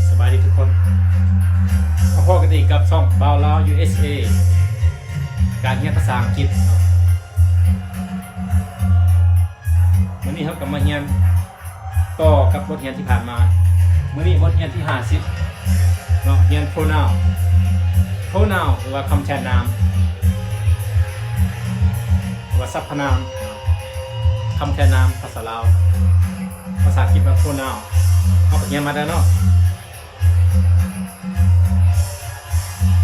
ສະບາຍດີທຸກຄົນ ມາພໍ້ກັນອີກກັບຊ່ອງບ່າວລາວ ຢູເອສເອ ການຮຽນພາສາອັງກິດເນາະ. ມື້ນີ້ເຮົາກໍມາຮຽນຕໍ່ກັບບົດຮຽນທີ່ຜ່ານມາ. ມື້ນີ້ບົດຮຽນທີຫ້າສິບເນາະ, ຮຽນ pronoun. Pronoun ຫຼືວ່າຄຳແທນນາມ ຫຼືວ່າສັບພະນາມ, ຄຳແທນນາມພາສາລາວ, ພາສາອັງກິດວ່າ pronoun. ເຮົາກໍຮຽນມາແລ້ວເນາະ.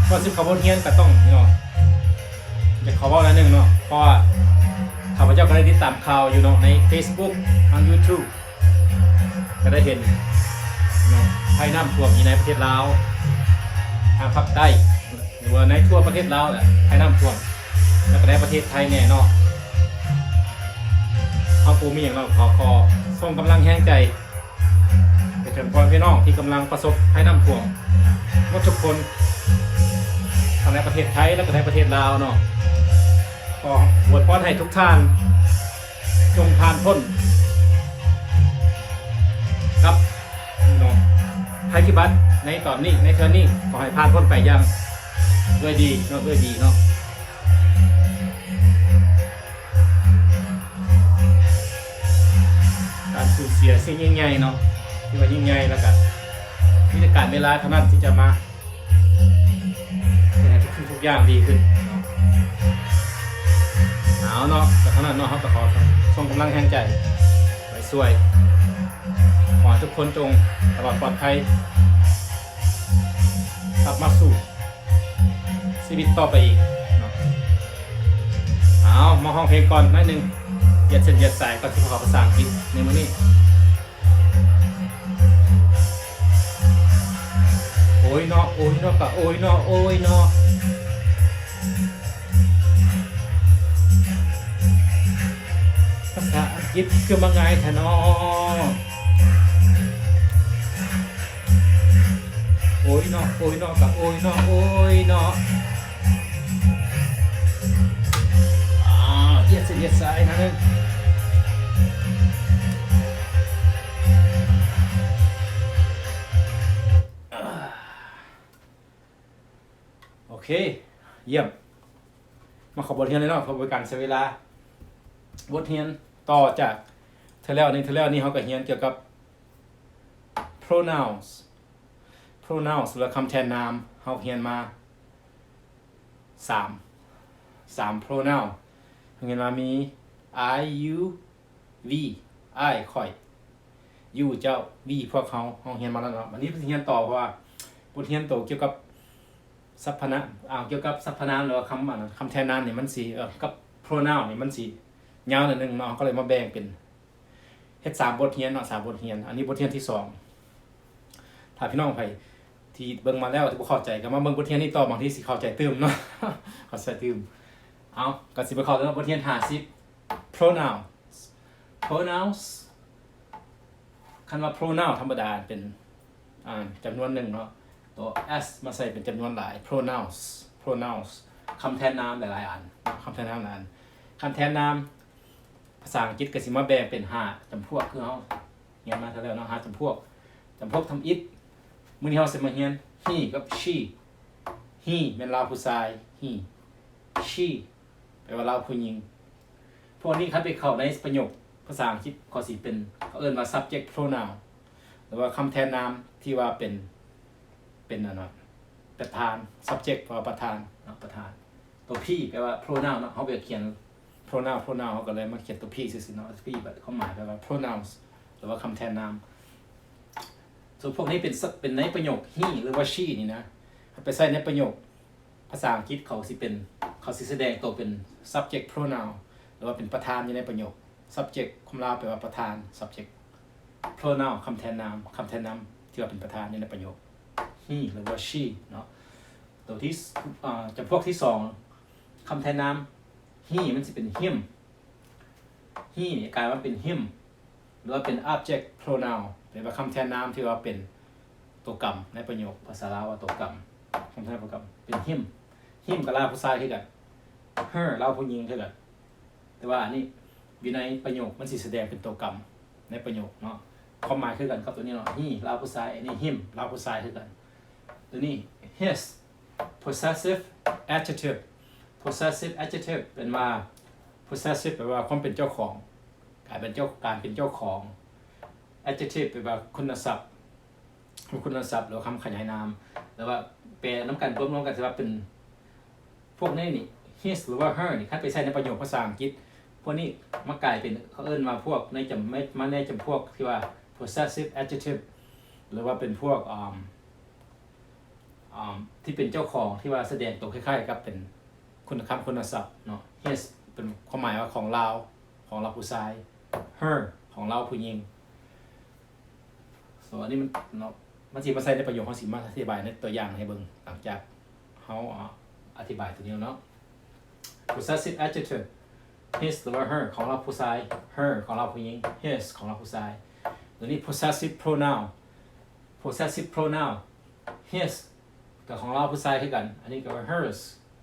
ກ່ອນຊິເຂົ້າບົດຮຽນກໍຕ້ອງ ເນາະ ຢາກຂໍເວົ້າໜ້ອຍໜຶ່ງເນາະ, ເພາະວ່າຂ້າພະເຈົ້າກໍໄດ້ຕິດຕາມຂ່າວຢູ່ເນາະ ໃນ Facebook ທາງ YouTube ກໍໄດ້ເຫັນເນາະ ໄພນ້ຳຖ້ວມຢູ່ໃນປະເທດລາວ ທາງພາກໃຕ້ ຫຼືວ່າໃນທົ່ວປະເທດລາວແຫຼະ ໄພນ້ຳຖ້ວມ ແລ້ວກໍໃນປະເທດໄທແດ່ເນາະ. ເຮົາບໍ່ມີຫຍັງເນາະ ຂໍ ຂໍສົ່ງກຳລັງແຮງໃຈ ໄປເຖິງພໍ່ແມ່ພີ່ນ້ອງທີ່ກຳລັງປະສົບໄພນ້ຳຖ້ວມໝົດທຸກຄົນ ທັງໃນປະເທດໄທ ແລະ ກໍໃນປະເທດລາວເນາະ. ຂໍອວຍພອນໃຫ້ທຸກທ່ານຈົ່ງຜ່ານພົ້ນກັບ ເນາະ ໄພພິບັດໃນຕອນນີ້ ໃນເທື່ອນີ້ ຂໍໃຫ້ຜ່ານພົ້ນໄປຢ່າງດ້ວຍດີເນາະ ດ້ວຍດີເນາະ. ການສູນເສຍສິ່ງຍິ່ງໃຫຍ່ເນາະ ທີ່ວ່າຍິ່ງໃຫຍ່ ແລ້ວກະມີແຕ່ການເວລາເທົ່ານັ້ນທີ່ຈະມາເຮັດໃຫ້ທຸກສິ່ງທຸກຢ່າງດີຂຶ້ນ. ເອົາເນາະ ກະເທົ່ານັ້ນເນາະ ເຮົາກະຂໍສົ່ງກຳລັງແຮງໃຈໄປຊ່ວຍ ຂໍໃຫ້ທຸກຄົນຈົ່ງລອດປອດໄພ ກັບມາສູ່ຊີວິດຕໍ່ໄປອີກເນາະ. ເອົາ ມາຮ້ອງເພງກ່ອນໜ້ອຍໜຶ່ງ ຢຽດເສັ້ນຢຽດສາຍ ກ່ອນຊິເຂົ້າພາສາອັງກິດໃນມື້ນີ້. ໂອຍເນາະ ໂອຍເນາະ ກະໂອຍເນາະ ໂອຍເນາະ. ພາສາອັງກິດຄືມັກງ່າຍແທ້ເນາະ. ໂອຍເນາະ ໂອຍເນາະ ກະໂອຍເນາະ ໂອຍເນາະ. ອາ ຢຽດເສັ້ນຢຽດສາຍໜ້ອຍໜຶ່ງ. ໂອເຄ ຢ້ຽມ. ມາເຂົ້າບົດຮຽນເລີຍເນາະ ເພື່ອບໍ່ເປັນການເສຍເວລາ. ບົດຮຽນຕໍ່ຈາກເທື່ອແລ້ວນີ້ ເທື່ອແລ້ວນີ້ເຮົາກໍຮຽນກ່ຽວກັບ pronouns. Pronouns ຫຼືວ່າຄຳແທນນາມ ເຮົາຮຽນມາສາມ ສາມ pronoun. ເຮົາຮຽນມາມີ I, you, we, I, ຂ້ອຍ, you, ເຈົ້າ, we, ພວກເຮົາ. ເຮົາຮຽນມາແລ້ວເນາະ. ບັດນີ້ເຮົາຊິຮຽນຕໍ່ ເພາະວ່າບົດຮຽນໂຕກ່ຽວກັບສັບພະນາມ ກ່ຽວກັບສັບພະນາມ ຫຼືວ່າຄຳ ອັນນັ້ນ ຄຳແທນນາມນີ້ມັນຊິ ເອີ ກັບ pronoun ນີ້ມັນຊິຍາວໜ້ອຍໜຶ່ງເນາະ. ເຮົາກໍເລີຍມາແບ່ງເປັນ ເຮັດສາມບົດຮຽນເນາະ ສາມບົດຮຽນ. ອັນນີ້ບົດຮຽນທີສອງ. ຖ້າພີ່ນ້ອງໃຜທີ່ເບິ່ງມາແລ້ວທີ່ບໍ່ເຂົ້າໃຈ ກໍມາເບິ່ງບົດຮຽນນີ້ຕໍ່ ບາງທີຊິເຂົ້າໃຈຕື່ມເນາະ ເຂົ້າໃຈຕື່ມ. ເອົາ ກໍຊິໄປເຂົ້າເລື່ອງບົດຮຽນຫ້າສິບ pronouns. Pronouns ຄັນວ່າ pronoun ທຳມະດາເປັນ ອ່າ ຈຳນວນໜຶ່ງເນາະ ຕົວ s ມາໃສ່ເປັນຈຳນວນຫຼາຍ pronouns. Pronouns ຄຳແທນນາມຫຼາຍໆອັນ ຄຳແທນນາມຫຼາຍອັນ. ຄຳແທນນາມ ພາສາອັງກິດກໍຊິມາແບ່ງເປັນຫ້າຈຳພວກ ຄືເຮົາຮຽນມາແລ້ວເນາະ ຫ້າຈຳພວກ. ຈຳພວກທຳອິດ ມື້ນີ້ເຮົາຊິມາຮຽນ he ກັບ she. He ແມ່ນລາວຜູ້ຊາຍ he, she ແປວ່າລາວຜູ້ຍິງ. ພວກນີ້ຄັນໄປເຂົ້າໃນປະໂຫຍກພາສາອັງກິດ ກໍຊິເປັນ ເຂົາເອີ້ນວ່າ subject pronoun ຫຼືວ່າຄຳແທນນາມທີ່ວ່າເປັນ ເປັນອັນນັ້ນ ປະທານ subject ແປວ່າປະທານເນາະ ປະທານ. ຕົວ P ແປວ່າ pronoun ເນາະ ເຮົາໄປຂຽນ pronoun pronoun ເຮົາກໍເລີຍມາຂຽນຕົວ P ຊື່ໆເນາະ. P ຄວາມໝາຍແປວ່າ pronouns ຫຼືວ່າຄຳແທນນາມ. ສ່ວນພວກນີ້ເປັນ ເປັນໃນປະໂຫຍກ he ຫຼືວ່າ she ນີ້ນະ ເຮົາໄປໃສ່ໃນປະໂຫຍກພາສາອັງກິດ ເຂົາຊິເປັນ ເຂົາຊິສະແດງໂຕເປັນ subject pronoun ຫຼືວ່າເປັນປະທານຢູ່ໃນປະໂຫຍກ. Subject ຄວາມລາວແປວ່າປະທານ subject, pronoun ຄຳແທນນາມ ຄຳແທນນາມທີ່ວ່າເປັນປະທານຢູ່ໃນປະໂຫຍກ he ຫຼືວ່າ she ເນາະ. ຕົວທີ່ ອາ ຈຳພວກທີສອງ ຄຳແທນນາມ he ມັນຊິເປັນ him. He ນີ້ກາຍມາເປັນ him ຫຼືວ່າເປັນ object pronoun ແປວ່າຄຳແທນນາມທີ່ວ່າເປັນຕົວກຳໃນປະໂຫຍກ. ພາສາລາວວ່າຕົວກຳ ຄຳແທນນາມຕົວກຳເປັນ him. Him ກໍລາວຜູ້ຊາຍຄືກັນ her ລາວຜູ້ຍິງຄືກັນ. ແຕ່ວ່າອັນນີ້ຢູ່ໃນປະໂຫຍກມັນຊິສະແດງເປັນຕົວກຳ ໃນປະໂຫຍກເນາະ ຄວາມໝາຍຄືກັນກັບຕົວນີ້ເນາະ he ລາວຜູ້ຊາຍ ອັນນີ້ him ລາວຜູ້ຊາຍຄືກັນ. ຕົວນີ້ his possessive adjective possessive adjective ເປັນວ່າ possessive ແປວ່າຄວາມເປັນເຈົ້າຂອງ ການເປັນເຈົ້າ ການເປັນເຈົ້າຂອງ. adjective ແປວ່າຄຸນນະສັບ ຄຸນນະສັບ ຫຼືວ່າຄຳຂະຫຍາຍນາມ ຫຼືວ່າແປນຳກັນ ລວມໆກັນ ຊິວ່າເປັນ ພວກນີ້ນີ້ his ຫຼືວ່າ her ນີ້ ຄັນໄປໃຊ້ໃນປະໂຫຍກພາສາອັງກິດ ພວກນີ້ມັນກາຍເປັນ ເຂົາເອີ້ນວ່າພວກໃນຈຳ ມາໃນຈຳພວກທີ່ວ່າ possessive adjective ຫຼືວ່າເປັນພວກ ອາ ອາ ທີ່ເປັນເຈົ້າຂອງ ທີ່ວ່າສະແດງໂຕຄ້າຍໆກັບເປັນຄຸນນະຄຳຄຸນນະສັບເນາະ. his ເປັນຄວາມໝາຍວ່າຂອງລາວ ຂອງລາວຜູ້ຊາຍ her ຂອງລາວຜູ້ຍິງ. ໂຕອັນນີ້ມັນເນາະ ມັນຊິມາໃຊ້ໃນປະໂຫຍກ ເຮົາຊິມາອະທິບາຍໃນຕົວຢ່າງໃຫ້ເບິ່ງ ຫຼັງຈາກເຮົາ ອາ ອະທິບາຍຕົວນີ້ແລ້ວເນາະ. possessive adjective his ຫຼືວ່າ her ຂອງລາວຜູ້ຊາຍ her ຂອງລາວຜູ້ຍິງ his ຂອງລາວຜູ້ຊາຍ. ຕົວນີ້ possessive pronoun possessive pronoun his ກໍຂອງລາວຜູ້ຊາຍຄືກັນ ອັນນີ້ກໍ hers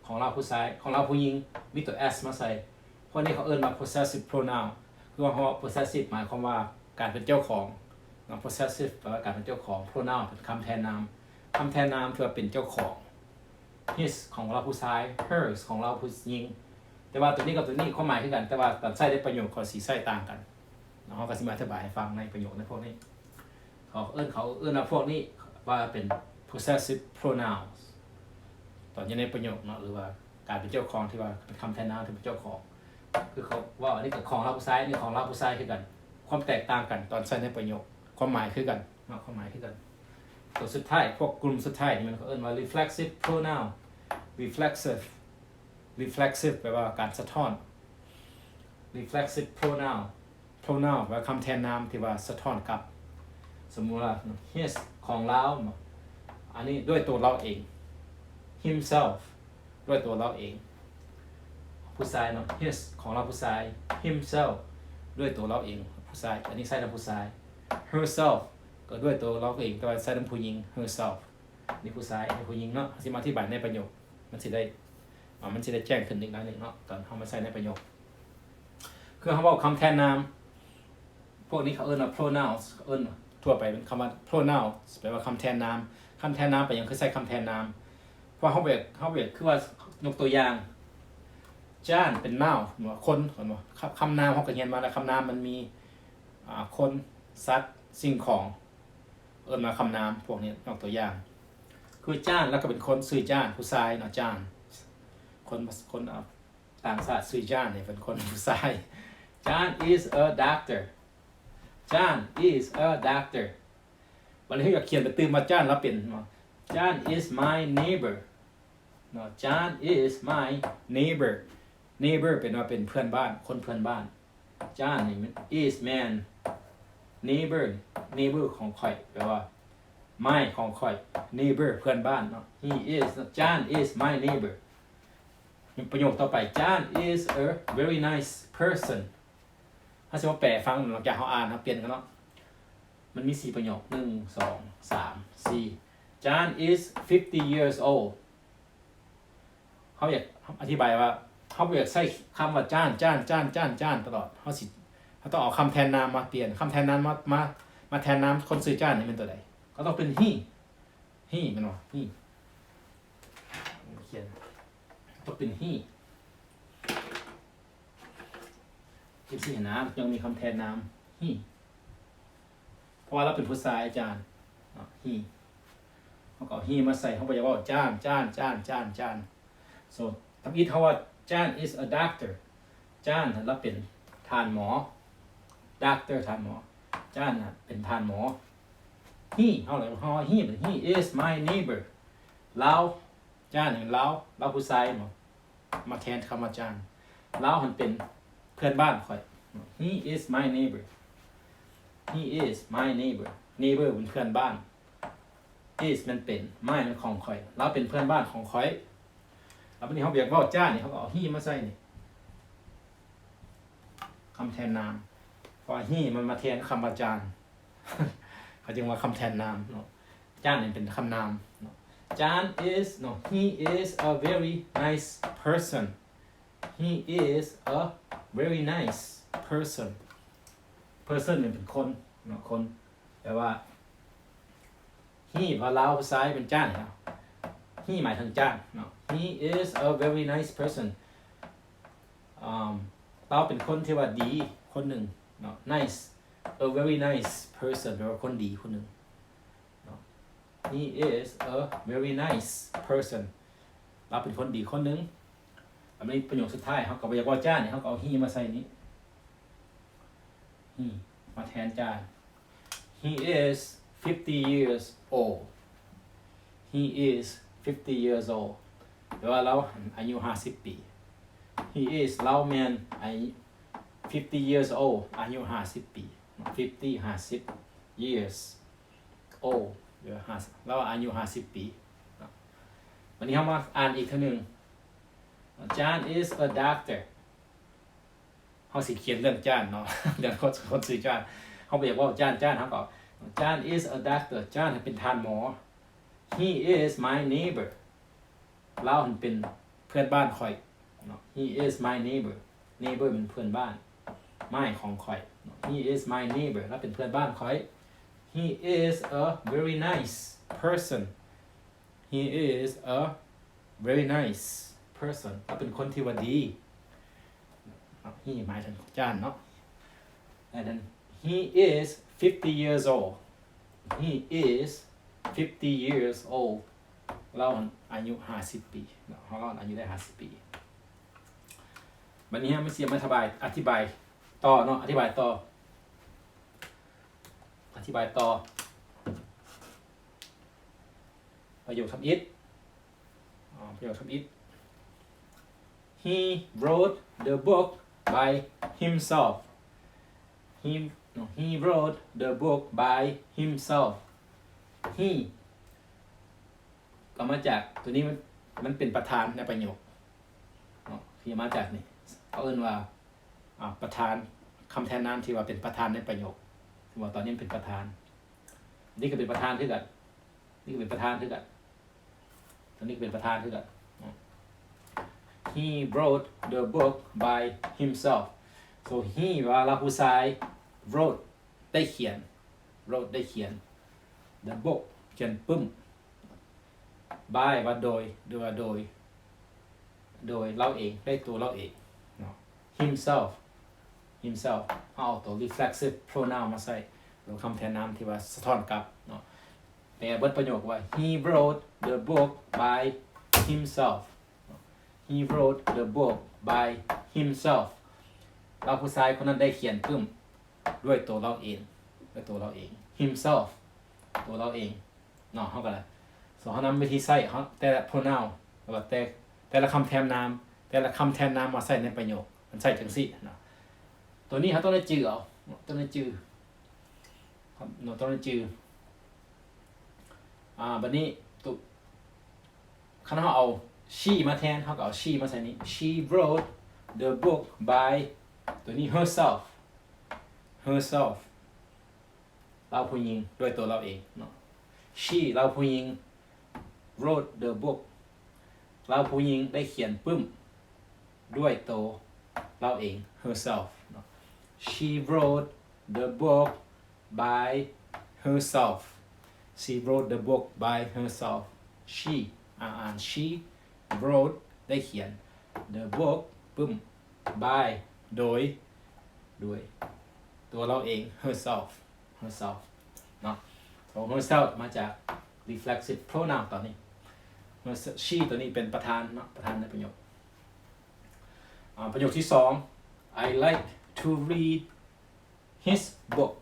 ຂອງລາວຜູ້ຊາຍ ຂອງລາວຜູ້ຍິງ ມີຕົວ s ມາໃສ່. ພວກນີ້ເຂົາເອີ້ນວ່າ possessive pronoun ຄືວ່າເຮົາ possessive ໝາຍຄວາມວ່າການເປັນເຈົ້າຂອງເນາະ. possessive ແປວ່າການເປັນເຈົ້າຂອງ pronoun ເປັນຄຳແທນນາມ. ຄຳແທນນາມທີ່ວ່າເປັນເຈົ້າຂອງ his ຂອງລາວຜູ້ຊາຍ hers ຂອງລາວຜູ້ຍິງ. ແຕ່ວ່າຕົວນີ້ກັບຕົວນີ້ຄວາມໝາຍຄືກັນ ແຕ່ວ່າຕອນໃຊ້ໃນປະໂຫຍກເຂົາຊິໃຊ້ຕ່າງກັນເນາະ. ເຮົາກໍຊິມາອະທິບາຍໃຫ້ຟັງໃນປະໂຫຍກໃນພວກນີ້. ເຂົາເອີ້ນ ເຂົາເອີ້ນວ່າພວກນີ້ວ່າເປັນ possessive pronouns ຕອນຢູ່ໃນປະໂຫຍກເນາະ ຫຼືວ່າການເປັນເຈົ້າຂອງທີ່ວ່າເປັນຄຳແທນນາມທີ່ເປັນເຈົ້າຂອງ. ຄືເຂົາເວົ້າ ອັນນີ້ກໍຂອງລາວຜູ້ຊາຍ ອັນນີ້ຂອງລາວຜູ້ຊາຍຄືກັນ. ຄວາມແຕກຕ່າງກັນຕອນໃຊ້ໃນປະໂຫຍກ ຄວາມໝາຍຄືກັນເນາະ ຄວາມໝາຍຄືກັນ. ຕົວສຸດທ້າຍ ພວກກຸ່ມສຸດທ້າຍນີ້ມັນເຂົາເອີ້ນວ່າ reflexive pronoun reflexive reflexive ແປວ່າການສະທ້ອນ. reflexive pronoun pronoun ແປວ່າຄຳແທນນາມທີ່ວ່າສະທ້ອນກັບ. ສົມມຸດວ່າ his ຂອງລາວ ອັນນີ້ດ້ວຍຕົວລາວເອງ himself ດ້ວຍຕົວລາວເອງ. ຜູ້ຊາຍເນາະ his ຂອງລາວຜູ້ຊາຍ himself ດ້ວຍຕົວລາວເອງ ຜູ້ຊາຍ. ອັນນີ້ໃຊ້ນຳຜູ້ຊາຍ. herself ກໍດ້ວຍຕົວລາວເອງ ແຕ່ວ່າໃຊ້ນຳຜູ້ຍິງ herself. ນີ້ຜູ້ຊາຍ ນີ້ຜູ້ຍິງເນາະ. ເຮົາຊິມາອະທິບາຍໃນປະໂຫຍກ ມັນຊິໄດ້ ມັນຊິໄດ້ແຈ້ງຂຶ້ນອີກໜ້ອຍໜຶ່ງເນາະ ຕອນເຮົາມາໃຊ້ໃນປະໂຫຍກ. ຄືເຮົາເວົ້າຄຳແທນນາມ ພວກນີ້ເຂົາເອີ້ນວ່າ pronouns ເຂົາເອີ້ນທົ່ວໄປເປັນຄຳວ່າ pronouns ແປວ່າຄຳແທນນາມ. ຄຳແທນນາມເປັນຫຍັງຄືໃຊ້ຄຳແທນນາມ? ເພາະເຮົາເວກ ເຮົາເວກ ຄືວ່າຍົກຕົວຢ່າງ ຈານ ເປັນ noun ເນາະ ຄົນ ເຫັນບໍ່? ຄຳ ຄຳນາມເຮົາກໍຮຽນມາແລ້ວ ຄຳນາມມັນມີ ອາ ຄົນ ສັດ ສິ່ງຂອງ ເອີ້ນວ່າຄຳນາມພວກນີ້. ຍົກຕົວຢ່າງ ຄືຈານ ລາວກໍເປັນຄົນຊື່ຈານ ຜູ້ຊາຍເນາະ ຈານ. ຄົນ ຄົນ ອາ ຕ່າງຊາດຊື່ຈານນີ້ເປັນຄົນຜູ້ຊາຍ. John is a doctor. John is a doctor. ບັດນີ້ເຮົາຢາກຂຽນໄປຕື່ມວ່າ ຈານລາວເປັນ John is my neighbor ເນາະ. John is my neighbor. neighbor ແປວ່າເປັນເພື່ອນບ້ານ ຄົນເພື່ອນບ້ານ. John ນີ້ is ແມ່ນ neighbor neighbor ຂອງຂ້ອຍ ແປວ່າ my ຂອງຂ້ອຍ neighbor ເພື່ອນບ້ານເນາະ. He is John is my neighbor. ປະໂຫຍກຕໍ່ໄປ John is a very nice person. ເຮົາຊິມາແປໃຫ້ຟັງ ຫຼັງຈາກເຮົາອ່ານ ເຮົາປ່ຽນກັນເນາະ. ມັນມີສີ່ປະໂຫຍກ ໜຶ່ງ ສອງ ສາມ ສີ່. John is fifty years old. ເຮົາຢາກອະທິບາຍວ່າ ເຮົາບໍ່ຢາກໃຊ້ຄຳວ່າ ຈານ ຈານ ຈານ ຈານ ຈານ ຕະຫຼອດ. ເຮົາຊິ ເຮົາຕ້ອງເອົາຄຳແທນນາມມາປ່ຽນ. ຄຳແທນນາມມາ ມາ ມາແທນນາມຄົນຊື່ຈານນີ້ແມ່ນຕົວໃດ? ກໍຕ້ອງເປັນ he. he ແມ່ນບໍ່? he. ຂຽນ ຕ້ອງເປັນ he. ຈັ່ງຊີ້ຫັ້ນນະ ຍັງມີຄຳແທນນາມ he ເພາະວ່າລາວເປັນຜູ້ຊາຍ ຈານເນາະ he. ເຮົາກໍເອົາ he ມາໃສ່ ເຮົາບໍ່ຢາກເວົ້າ ຈານ ຈານ ຈານ ຈານ ຈານ. so ທຳອິດເຮົາວ່າ John is a doctor. ຈານລາວເປັນທ່ານໝໍ doctor ທ່ານໝໍ. ຈານນະເປັນທ່ານໝໍ. he ເຮົາເລີຍ ເຮົາ he ເປັນ he is my neighbor. ລາວ ຈານນີ້ລາວ ລາວຜູ້ຊາຍເນາະ ມາແທນຄຳວ່າ ຈານ. ລາວຫັ້ນເປັນເພື່ອນບ້ານຂ້ອຍ. He is my neighbor. He is my neighbor. neighbor ເປັນເພື່ອນບ້ານ. is ແມ່ນເປັນ my ແມ່ນຂອງຂ້ອຍ. ລາວເປັນເພື່ອນບ້ານຂອງຂ້ອຍ. ແລ້ວບັດນີ້ເຮົາຢາກເວົ້າ ຈານນີ້ ເຮົາກໍເອົາ he ມາໃສ່ນີ້ ຄຳແທນນາມ ເພາະວ່າ he ມັນມາແທນຄຳວ່າ ຈານ. ເຂົາຈຶ່ງວ່າຄຳແທນນາມເນາະ. ຈານນີ້ເປັນຄຳນາມເນາະ. ຈານ is ເນາະ he is a very nice person. he is a very nice person. ເ person ນີ້ເປັນຄົນເນາະ ຄົນ ແປວ່າ he ວ່າລາວຜູ້ຊາຍເປັນຈ້ານເນາະ he ໝາຍເຖິງຈ້ານເນາະ he is a very nice person ອາ ລາວເປັນຄົນທີ່ວ່າດີຄົນໜຶ່ງເນາະ nice a very nice person ແປວ່າຄົນດີຄົນໜຶ່ງເນາະ he is a very nice person ລາວເປັນຄົນດີຄົນໜຶ່ງ. ອັນນີ້ປະໂຫຍກສຸດທ້າຍ ເຮົາກໍບໍ່ຢາກເວົ້າຈ້ານນີ້ ເຮົາກໍເອົາ he ມາໃສ່ນີ້ he ມາແທນຈ້ານ he is fifty years old he is fifty years old ແປວ່າລາວອາຍຸຫ້າສິບປີ he is ລາວແມ່ນອາຍຸ fifty years old ອາຍຸຫ້າສິບປີ fifty ຫ້າສິບ years old ຫຼືວ່າຫ້າສິບ ລາວອາຍຸຫ້າສິບປີເນາະ ບັດນີ້ເຮົາມາອ່ານອີກເທື່ອໜຶ່ງ John is a doctor ເຮົາຊິຂຽນເລື່ອງຈ້ານເນາະ ເລື່ອງຄົນ ຄົນຊື່ຈ້ານ ເຮົາບໍ່ຢາກເວົ້າຈ້ານ ຈ້ານ ເຮົາກໍ John is a doctor ຈ້ານເປັນທ່ານໝໍ he is my neighbor ລາວຫັ້ນເປັນເພື່ອນບ້ານຂ້ອຍເນາະ he is my neighbor neighbor ແມ່ນເພື່ອນບ້ານ my ຂອງຂ້ອຍເນາະ he is my neighbor ລາວເປັນເພື່ອນບ້ານຂ້ອຍ he is a very nice person he is a very nice person ລາວເປັນຄົນທີ່ວ່າດີເນາະ he ໝາຍເຖິງຈ້ານເນາະ and then he is fifty years old he is fifty years old ລາວອາຍຸຫ້າສິບປີເນາະ ລາວອາຍຸໄດ້ຫ້າສິບປີ ບັດນີ້ເຮົາຊິມາອະທິບາຍ ອະທິບາຍຕໍ່ເນາະ ອະທິບາຍຕໍ່ ອະທິບາຍຕໍ່ ປະໂຫຍກທຳອິດ ປະໂຫຍກທຳອິດ He wrote the book by himself he he wrote the book by himself he ກໍມາຈາກ ຕົວນີ້ມັນ ມັນເປັນປະທານໃນປະໂຫຍກເນາະ ທີ່ມາຈາກນີ້ ເຂົາເອີ້ນວ່າ ອາ ປະທານ ຄຳແທນນາມທີ່ວ່າເປັນປະທານໃນປະໂຫຍກ ຖືວ່າຕອນນີ້ມັນເປັນປະທານ ນີ້ກໍເປັນປະທານຄືກັນ ນີ້ກໍເປັນປະທານຄືກັນ ຕົວນີ້ກໍເປັນປະທານຄືກັນ He wrote the book by himself so he ວ່າລາວຜູ້ຊາຍ wrote ໄດ້ຂຽນ wrote ໄດ້ຂຽນ the book ຂຽນປຶ້ມ by ວ່າໂດຍ ຫຼືວ່າໂດຍ ໂດຍລາວເອງ ດ້ວຍຕົວລາວເອງເນາະ himself himself ເຮົາເອົາຕົວ reflexive pronoun ມາໃສ່ ຫຼືຄຳແທນນາມທີ່ວ່າສະທ້ອນກັບເນາະ ແປເບິດປະໂຫຍກວ່າ He wrote the book by himself he wrote the book by himself ລາວຜູ້ຊາຍຄົນນັ້ນໄດ້ຂຽນປຶ້ມດ້ວຍຕົວລາວເອງ ດ້ວຍຕົວລາວເອງ himself ຕົວລາວເອງເນາະ ເຮົາກໍໄດ້ so ເຮົານຳວິທີໃຊ້ເຮົາ ແຕ່ລະ pronoun ຫຼືວ່າແຕ່ ແຕ່ລະຄຳແທນນາມ ແຕ່ລະຄຳແທນນາມມາໃສ່ໃນປະໂຫຍກ ມັນໃຊ້ຈັ່ງຊີ້ເນາະ ຕົວນີ້ເຮົາຕ້ອງໄດ້ຈື່ເອົາ ຕ້ອງໄດ້ຈື່ ເນາະ ຕ້ອງໄດ້ຈື່ ອາ ບັດນີ້ ຕົວ ຄັນເຮົາເອົາ she ມາແທນ ເຮົາກໍເອົາ she ມາໃສ່ນີ້ She wrote the book by ຕົວນີ້ herself herself ລາວຜູ້ຍິງ ດ້ວຍຕົວລາວເອງເນາະ She ລາວຜູ້ຍິງ wrote the book ລາວຜູ້ຍິງໄດ້ຂຽນປຶ້ມ ດ້ວຍໂຕລາວເອງ herself ເນາະ She wrote the book by herself She wrote the book by herself She ອ່ານ she wrote ໄດ້ຂຽນ the book ປຶ້ມ by ໂດຍ ໂດຍ ຕົວລາວເອງ herself herself ເນາະ so herself ມາຈາກ reflexive pronoun ຕອນນີ້ she ຕົວນີ້ເປັນປະທານເນາະ ປະທານໃນປະໂຫຍກ ອາ ປະໂຫຍກທີສອງ I like to read his book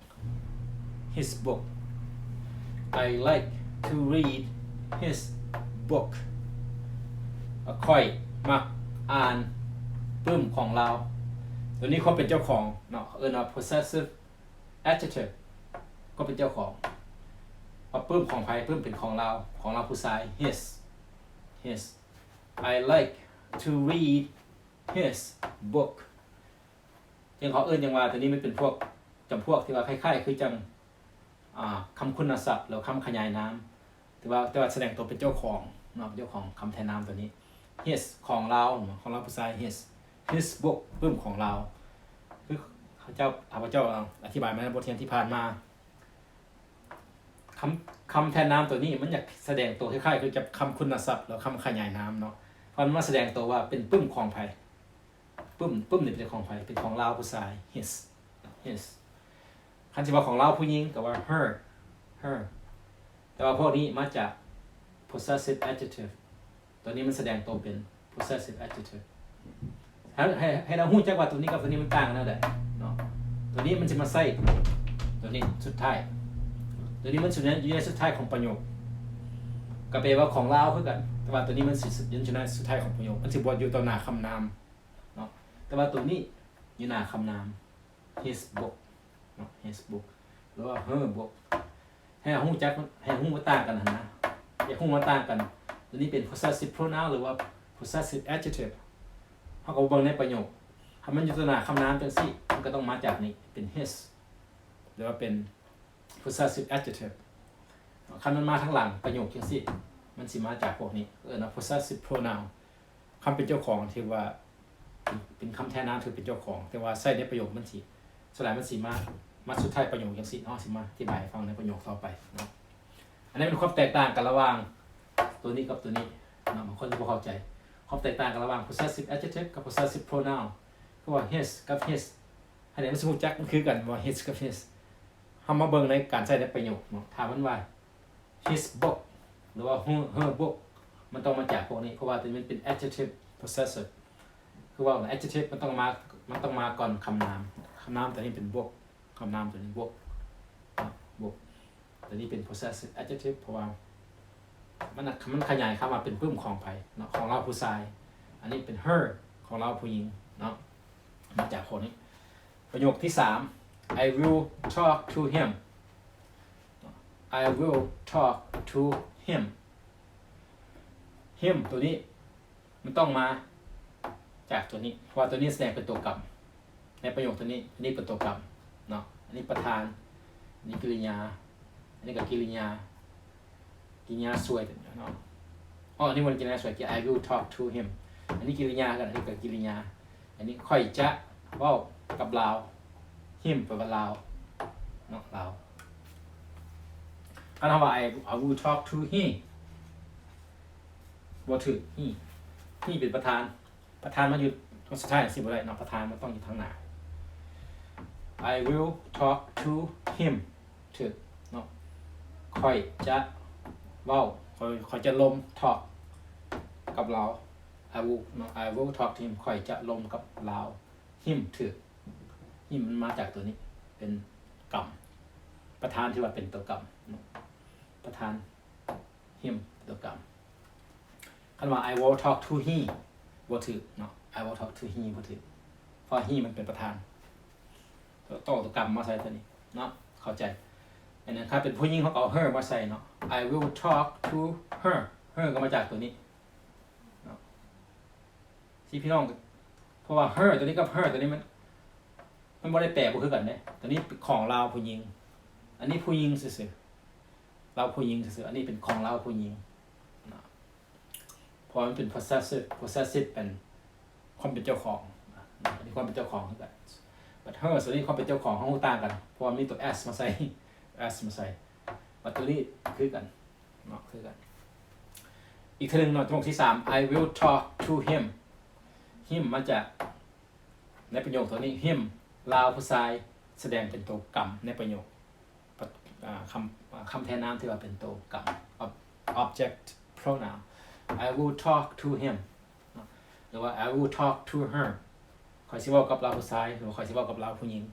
his book I like to read his book ຂ້ອຍມັກອ່ານປຶ້ມຂອງລາວ ຕົວນີ້ຄວາມເປັນເຈົ້າຂອງເນາະ ເອີ້ນວ່າ possessive adjective ຄວາມເປັນເຈົ້າຂອງ ວ່າປຶ້ມຂອງໃຜ ປຶ້ມເປັນຂອງລາວ ຂອງລາວຜູ້ຊາຍ his his I like to read his book ຈັ່ງເຂົາເອີ້ນຫຍັງວ່າ ຕົວນີ້ມັນເປັນພວກ ຈຳພວກທີ່ວ່າຄ້າຍໆຄືຈັ່ງ ອາ ຄຳຄຸນນະສັບ ຫຼືຄຳຂະຫຍາຍນາມ ແຕ່ວ່າ ແຕ່ວ່າສະແດງຕົວເປັນເຈົ້າຂອງເນາະ ເປັນເຈົ້າຂອງຄຳແທນນາມຕົວນີ້ his ຂອງລາວ ຂອງລາວຜູ້ຊາຍ his his book ປຶ້ມຂອງລາວ ຄື ເຈົ້າ ຂ້າພະເຈົ້າອະທິບາຍມາໃນບົດຮຽນທີ່ຜ່ານມາ ຄຳ ຄຳແທນນາມໂຕນີ້ມັນຢາກສະແດງໂຕຄ້າຍໆຄືກັບຄຳຄຸນນະສັບ ຫຼືຄຳຂະຫຍາຍນາມເນາະ. ເພາະມັນມາສະແດງໂຕວ່າເປັນປຶ້ມຂອງໃຜ. ປຶ້ມ ປຶ້ມນີ້ເປັນຂອງໃຜ? ເປັນຂອງລາວຜູ້ຊາຍ his his. ຄັນຊິເວົ້າຂອງລາວຜູ້ຍິງກໍວ່າ her her. ແຕ່ວ່າພວກນີ້ມາຈາກ possessive adjective. ໂຕນີ້ມັນສະແດງໂຕເປັນ possessive adjective. ໃຫ້ ໃຫ້ ໃຫ້ເຮົາຮູ້ຈັກວ່າໂຕນີ້ກັບໂຕນີ້ມັນຕ່າງກັນແນວໃດເນາະ. ໂຕນີ້ມັນຊິມາໃສ່ໂຕນີ້ສຸດທ້າຍ. ໂຕນີ້ມັນຢູ່ໃນ ຢູ່ໃນສຸດທ້າຍຂອງປະໂຫຍກ. ກໍແປວ່າຂອງລາວຄືກັນ, ແຕ່ວ່າໂຕນີ້ມັນຊິຢູ່ໃນສຸດທ້າຍຂອງປະໂຫຍກ. ມັນຊິບໍ່ຢູ່ຕໍ່ໜ້າຄຳນາມເນາະ. ແຕ່ວ່າໂຕນີ້ຢູ່ໜ້າຄຳນາມ. His book ເນາະ his book ຫຼືວ່າ her book. ໃຫ້ເຮົາຮູ້ຈັກ ໃຫ້ເຮົາຮູ້ວ່າຕ່າງກັນຫັ້ນນະ. ຢາກຮູ້ວ່າຕ່າງກັນ ໂຕນີ້ເປັນ possessive pronoun ຫຼືວ່າ possessive adjective. ເຮົາກໍເບິ່ງໃນປະໂຫຍກ. ຖ້າມັນຢູ່ຕໍ່ໜ້າຄຳນາມຈັ່ງຊີ້ ມັນກໍຕ້ອງມາຈາກນີ້ ເປັນ his ຫຼືວ່າເປັນ possessive adjective. ຄັນມັນມາທາງຫຼັງປະໂຫຍກຈັ່ງຊີ້ ມັນຊິມາຈາກພວກນີ້ ເອີ້ນວ່າ possessive pronoun. ຄຳເປັນເຈົ້າຂອງ ຖືວ່າເປັນ ເປັນຄຳແທນນາມທີ່ເປັນເຈົ້າຂອງ, ແຕ່ວ່າໃຊ້ໃນປະໂຫຍກມັນຊິ ສ່ວນຫຼາຍມັນຊິມາ ມາສຸດທ້າຍປະໂຫຍກຈັ່ງຊີ້ເນາະ. ຊິມາອະທິບາຍໃຫ້ຟັງໃນປະໂຫຍກຕໍ່ໄປເນາະ. ອັນນີ້ເປັນຄວາມແຕກຕ່າງກັນລະຫວ່າງໂຕນີ້ກັບໂຕນີ້ເນາະ. ບາງຄົນຈະບໍ່ເຂົ້າໃຈຄວາມແຕກຕ່າງກັນລະຫວ່າງ possessive adjective ກັບ possessive pronoun. ຄືວ່າ his ກັບ his ອັນນີ້ມັນຊິຮູ້ຈັກ ມັນຄືກັນບໍ່ his ກັບ his. ເຮົາມາເບິ່ງໃນການໃຊ້ໃນປະໂຫຍກເນາະ. ຖ້າມັນວ່າ his book ຫຼືວ່າ her her book ມັນຕ້ອງມາຈາກພວກນີ້ ເພາະວ່າໂຕນີ້ມັນເປັນ adjective possessive. ຄືວ່າ adjective ມັນຕ້ອງມາ ມັນຕ້ອງມາກ່ອນຄຳນາມ. ຄຳນາມໂຕນີ້ເປັນ book ຄຳນາມໂຕນີ້ book ເນາະ book. ໂຕນີ້ເປັນ possessive adjective ເພາະວ່າມັນ ມັນຂະຫຍາຍຄຳວ່າເປັນປຶ້ມຂອງໃຜເນາະ ຂອງລາວຜູ້ຊາຍ. ອັນນີ້ເປັນ her ຂອງລາວຜູ້ຍິງເນາະ ມາຈາກພວກນີ້. ປະໂຫຍກທີສາມ I will talk to him. I will talk to him. him ໂຕນີ້ມັນຕ້ອງມາຈາກໂຕນີ້ ເພາະວ່າໂຕນີ້ສະແດງເປັນໂຕກຳໃນປະໂຫຍກໂຕນີ້. ອັນນີ້ເປັນໂຕກຳເນາະ ອັນນີ້ປະທານ ອັນນີ້ກິລິຍາ ອັນນີ້ກໍກິລິຍາ ກິລິຍາຊ່ວຍເນາະ. ອໍ ອັນນີ້ບໍ່ແມ່ນກິລິຍາຊ່ວຍ I will talk to him. ອັນນີ້ກິລິຍາກັນ ອັນນີ້ກໍກິລິຍາ. ອັນນີ້ ຂ້ອຍຈະເວົ້າກັບລາວ. him ແປວ່າລາວເນາະ ລາວ. ຄັນເຮົາວ່າ I I will talk to he ບໍ່ຖືກ. he he ເປັນປະທານ ປະທານມາຢູ່ຕອນສຸດທ້າຍ ຊິບໍ່ໄດ້ເນາະ ປະທານມັນຕ້ອງຢູ່ທາງໜ້າ. I will talk to him ຖືກເນາະ. ຂ້ອຍຈະເວົ້າ ຂ້ອຍ ຂ້ອຍຈະລົມ talk ກັບລາວ. I will ເນາະ I will talk to him ຂ້ອຍຈະລົມກັບລາວ. him ຖືກ. him ມັນມາຈາກໂຕນີ້ ເປັນກຳ ປະທານທີ່ວ່າເປັນໂຕກຳເນາະ ປະທານ him ໂຕກຳ. ຄັນວ່າ I will talk to he ບໍ່ຖືກເນາະ I will talk to he ບໍ່ຖືກ ເພາະ he ມັນເປັນປະທານ ໂຕ ໂຕກຳມາໃສ່ໂຕນີ້ເນາະ ເຂົ້າໃຈ. ອັນນັ້ນ ຄັນເປັນຜູ້ຍິງ ເຮົາກໍເອົາ her ມາໃສ່ເນາະ I will talk to her. her ກໍມາຈາກໂຕນີ້ເນາະ ຊິພີ່ນ້ອງ ເພາະວ່າ her ໂຕນີ້ກັບ her ໂຕນີ້ມັນ ມັນບໍ່ໄດ້ແປບໍ່ຄືກັນເດ້. ໂຕນີ້ເປັນຂອງລາວຜູ້ຍິງ ອັນນີ້ຜູ້ຍິງຊື່ໆ ລາວຜູ້ຍິງຊື່ໆ ອັນນີ້ເປັນຂອງລາວຜູ້ຍິງເນາະ ເພາະວ່າມັນເປັນ possessive possessive ເປັນຄວາມເປັນເຈົ້າຂອງເນາະ ອັນນີ້ຄວາມເປັນເຈົ້າຂອງຄືກັນ. but her ໂຕນີ້ຄວາມເປັນເຈົ້າຂອງເຮົາຮູ້ຕ່າງກັນ ເພາະວ່າມີໂຕ s ມາໃສ່ s ມາໃສ່. but ໂຕນີ້ຄືກັນ ເນາະ ຄືກັນ. ອີກເທື່ອໜຶ່ງເນາະ ປະໂຫຍກທີສາມ I will talk to him. him ມາຈາກໃນປະໂຫຍກໂຕນີ້ him ລາວຜູ້ຊາຍ ສະແດງເປັນໂຕກຳໃນປະໂຫຍກ ອາ ຄຳ ອາ ຄຳແທນນາມທີ່ວ່າເປັນໂຕກຳ ob- object pronoun. I will talk to him ເນາະ ຫຼືວ່າ I will talk to her. ຂ້ອຍຊິເວົ້າກັບລາວຜູ້ຊາຍ ຫຼືວ່າຂ້ອຍຊິເວົ້າກັບລາວຜູ້ຍິງ.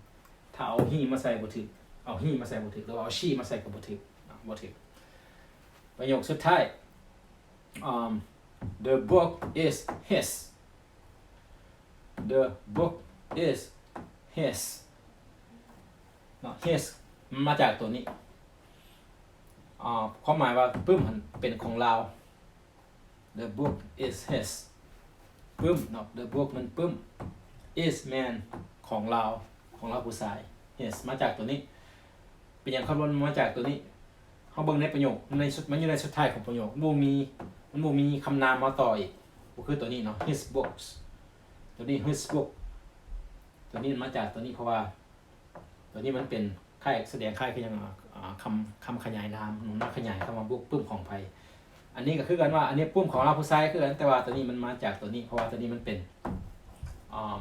ຖ້າເອົາ he ມາໃສ່ບໍ່ຖືກ ເອົາ he ມາໃສ່ບໍ່ຖືກ ຫຼືວ່າເອົາ she ມາໃສ່ກໍບໍ່ຖືກເນາະ ບໍ່ຖືກ. ປະໂຫຍກສຸດທ້າຍ ອາ The book is his. The book is his ເນາະ his ມັນມາຈາກໂຕນີ້ ອາ ຄວາມໝາຍວ່າປຶ້ມຫັ້ນເປັນຂອງລາວ. The book is his. ປຶ້ມເນາະ the book ມັນປຶ້ມ is ແມ່ນຂອງລາວ ຂອງລາວຜູ້ຊາຍ his ມາຈາກໂຕນີ້. ເປັນຫຍັງຄຳວ່າມາຈາກໂຕນີ້? ເຮົາເບິ່ງໃນປະໂຫຍກ ໃນ ມັນຢູ່ໃນສຸດທ້າຍຂອງປະໂຫຍກ ບໍ່ມີ ມັນບໍ່ມີຄຳນາມມາຕໍ່ອີກ ບໍ່ຄືໂຕນີ້ເນາະ his books. ໂຕນີ້ his book ໂຕນີ້ມາຈາກໂຕນີ້ ເພາະວ່າ ຕົວນີ້ມັນເປັນຄ້າຍ ສະແດງຄ້າຍຄືຫຍັງ ອາ ຄຳ ຄຳຂະຫຍາຍນາມເນາະ ຂະຫຍາຍຄຳວ່າບຸກ ປຶ້ມຂອງໃຜ. ອັນນີ້ກໍຄືກັນວ່າ ອັນນີ້ປຶ້ມຂອງລາວຜູ້ຊາຍຄືກັນ ແຕ່ວ່າຕົວນີ້ມັນມາຈາກຕົວນີ້ ເພາະວ່າຕົວນີ້ມັນເປັນ ອາ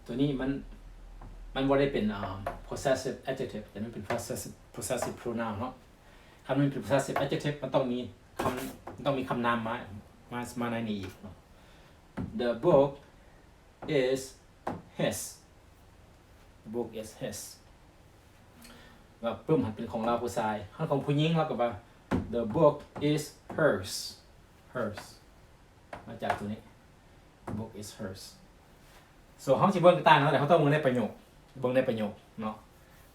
ຕົວນີ້ມັນ ມັນບໍ່ໄດ້ເປັນ ອາ possessive adjective ແຕ່ມັນເປັນ possessive possessive pronoun ເນາະ. ຄັນມັນເປັນ possessive adjective ມັນຕ້ອງມີຄຳ ມັນຕ້ອງມີຄຳນາມມາ ມາ ມາໃນນີ້ອີກເນາະ. The book is his. The book is his. ວ່າປຶ້ມຫັ້ນເປັນຂອງລາວຜູ້ຊາຍ. ຄັນຂອງຜູ້ຍິງ ເຮົາກໍວ່າ The book is hers. Hers. ມາຈາກຕົວນີ້ The book is hers. So ເຮົາຊິເບິ່ງຕ່າງກັນ ເຮົາຕ້ອງເບິ່ງໃນປະໂຫຍກ ເບິ່ງໃນປະໂຫຍກເນາະ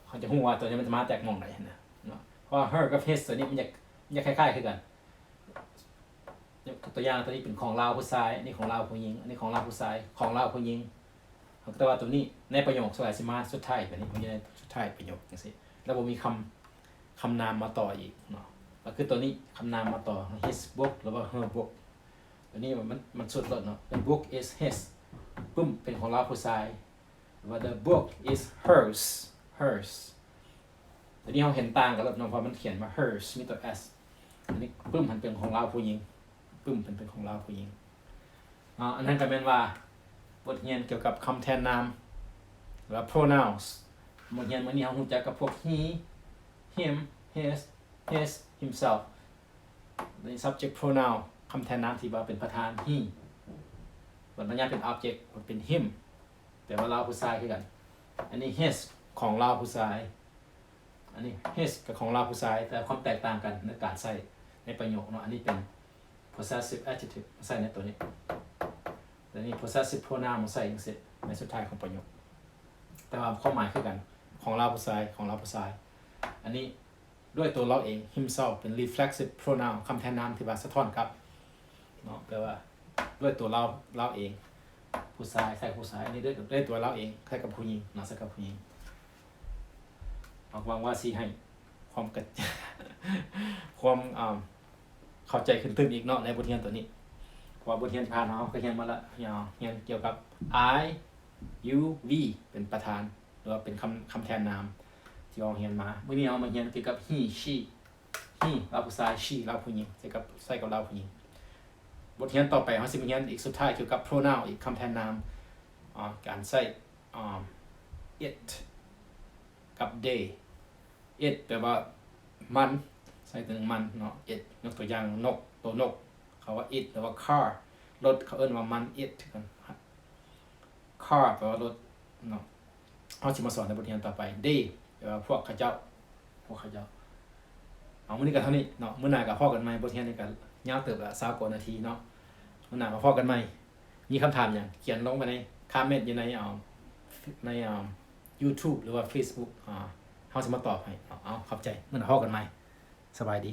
ເຮົາຈະຮູ້ວ່າຕົວນີ້ມັນຈະມາຈາກໝ່ອງໃດຫັ້ນນະເນາະ. ເພາະວ່າ her ກັບ his ຕົວນີ້ມັນຈະ ມັນຈະຄ້າຍໆຄືກັນ. ຍົກຕົວຢ່າງ ຕົວນີ້ເປັນຂອງລາວຜູ້ຊາຍ ອັນນີ້ຂອງລາວຜູ້ຍິງ ອັນນີ້ຂອງລາວຜູ້ຊາຍ ຂອງລາວຜູ້ຍິງ. ແຕ່ວ່າຕົວນີ້ໃນປະໂຫຍກສ່ວນຫຼາຍຊິມາສຸດທ້າຍ ແບບນີ້ ມັນຢູ່ໃນສຸດທ້າຍປະໂຫຍກຈັ່ງຊີ້ ແລ້ວບໍ່ມີຄຳ ຄຳນາມມາຕໍ່ອີກເນາະ. ກໍຄືຕົວນີ້ຄຳນາມມາຕໍ່ his book ຫຼືວ່າ her book. ຕົວນີ້ມັນ ມັນສຸດໂລດເນາະ The book is his. ປຶ້ມເປັນຂອງລາວຜູ້ຊາຍ ຫຼືວ່າ The book is hers. Hers. ຕົວນີ້ເຮົາເຫັນຕ່າງກັນໂລດເນາະ ເພາະມັນຂຽນວ່າ hers ມີຕົວ s. ອັນນີ້ປຶ້ມຫັ້ນເປັນຂອງລາວຜູ້ຍິງ ປຶ້ມເປັນ ເປັນຂອງລາວຜູ້ຍິງເນາະ. ອັນນັ້ນກໍແມ່ນວ່າບົດຮຽນກ່ຽວກັບຄຳແທນນາມ ຫຼືວ່າ pronouns. ບົດຮຽນມື້ນີ້ເຮົາຮູ້ຈັກກັບພວກ he, him, his, his, himself. ໃນ subject pronoun ຄຳແທນນາມທີ່ວ່າເປັນປະທານ he ບັດມາຍາມເປັນ object ມັນເປັນ him ແປວ່າລາວຜູ້ຊາຍຄືກັນ. ອັນນີ້ his ຂອງລາວຜູ້ຊາຍ ອັນນີ້ his ກໍຂອງລາວຜູ້ຊາຍ ແຕ່ຄວາມແຕກຕ່າງກັນໃນການໃຊ້ໃນປະໂຫຍກເນາະ. ອັນນີ້ເປັນ possessive adjective ມາໃສ່ໃນຕົວນີ້ ແລະ ນີ້ possessive pronoun ມາໃສ່ຈັ່ງຊີ້ໃນສຸດທ້າຍຂອງປະໂຫຍກ. ແຕ່ວ່າຄວາມໝາຍຄືກັນ ຂອງລາວຜູ້ຊາຍ ຂອງລາວຜູ້ຊາຍ. ອັນນີ້ ດ້ວຍຕົວລາວເອງ himself ເປັນ reflexive pronoun ຄຳແທນນາມທີ່ວ່າສະທ້ອນກັບເນາະ ແປວ່າດ້ວຍຕົວລາວ ລາວເອງ ຜູ້ຊາຍ ໃຊ້ກັບຜູ້ຊາຍ. ອັນນີ້ດ້ວຍ ດ້ວຍຕົວລາວເອງ ໃຊ້ກັບຜູ້ຍິງເນາະ ໃຊ້ກັບຜູ້ຍິງ. ຫວັງວ່າຊິໃຫ້ຄວາມກະ ຄວາມ ອ່າ ເຂົ້າໃຈຂຶ້ນຕື່ມອີກເນາະ ໃນບົດຮຽນຕົວນີ້ ເພາະວ່າບົດຮຽນທີ່ຜ່ານມາເຮົາກໍຮຽນມາແລ້ວ ຮຽນກ່ຽວກັບ I, you, we ເປັນປະທານ ຫຼືວ່າເປັນຄຳ ຄຳແທນນາມທີ່ເຮົາຮຽນມາ. ມື້ນີ້ເຮົາມາຮຽນກ່ຽວກັບ he, she. He ລາວຜູ້ຊາຍ she ລາວຜູ້ຍິງ ໃຊ້ກັບ ໃຊ້ກັບລາວຜູ້ຍິງ. ບົດຮຽນຕໍ່ໄປເຮົາຊິມາຮຽນອີກສຸດທ້າຍກ່ຽວກັບ pronoun ອີກ ຄຳແທນນາມ ອາ ການໃຊ້ ອາ it ກັບ they. It ແປວ່າມັນ ໃຊ້ເຖິງມັນເນາະ it. ຍົກຕົວຢ່າງ ນົກ ໂຕນົກ ເຂົາວ່າ it ຫຼືວ່າ car ລົດ ເຂົາເອີ້ນວ່າມັນ it ຄືກັນ. Car ແປວ່າລົດເນາະ. ເຮົາຊິມາສອນໃນບົດຮຽນຕໍ່ໄປ. They ແປວ່າພວກເຂົາເຈົ້າ ພວກເຂົາເຈົ້າ. ເອົາ ມື້ນີ້ກໍເທົ່ານີ້ເນາະ ມື້ໜ້າກໍພໍ້ກັນໃໝ່. ບົດຮຽນນີ້ກໍຍາວເຕີບລະ ຊາວກວ່ານາທີເນາະ. ມື້ໜ້າກໍພໍ້ກັນໃໝ່. ມີຄຳຖາມຫຍັງຂຽນລົງໄປໃນຄອມເມັນຢູ່ໃນ ເອີ ໃນ ເອີ YouTube ຫຼືວ່າ Facebook ເຮົາຊິມາຕອບໃຫ້ເນາະ. ເອົາ ຂອບໃຈ ມື້ໜ້າພໍ້ກັນໃໝ່. ສະບາຍດີ.